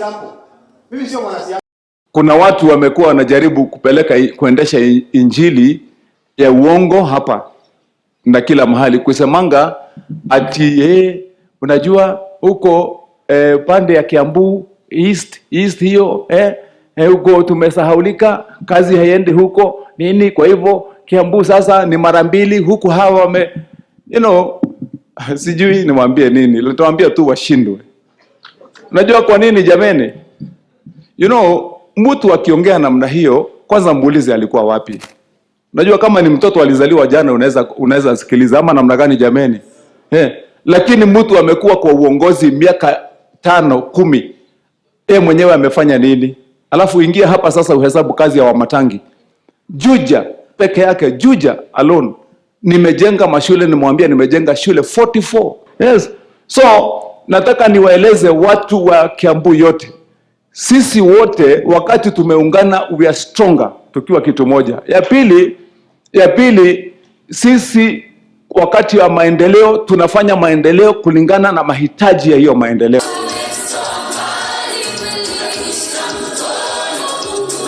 Example. Mimi sio mwanasiasa. Kuna watu wamekuwa wanajaribu kupeleka kuendesha injili ya uongo hapa na kila mahali, kusemanga ati unajua huko pande ya Kiambu East, East hiyo huko tumesahaulika, kazi haiendi huko nini. Kwa hivyo Kiambu sasa ni mara mbili huku hawa wame sijui niwaambie nini, nitawaambia tu washindwe. Unajua kwa nini jameni? Mtu akiongea namna hiyo, kwanza muulize alikuwa wapi. Unajua kama ni mtoto alizaliwa jana, unaweza sikiliza ama namna gani jameni? Lakini mtu amekuwa kwa uongozi miaka 5, 10, yeye mwenyewe amefanya nini? Alafu ingia hapa sasa uhesabu kazi ya Wamatangi. Juja peke yake, Juja alone, nimejenga mashule, nimwambia nimejenga shule 44. Yes. So nataka niwaeleze watu wa Kiambu yote, sisi wote wakati tumeungana we are stronger tukiwa kitu moja. Ya pili, sisi wakati wa maendeleo tunafanya maendeleo kulingana na mahitaji ya hiyo maendeleo.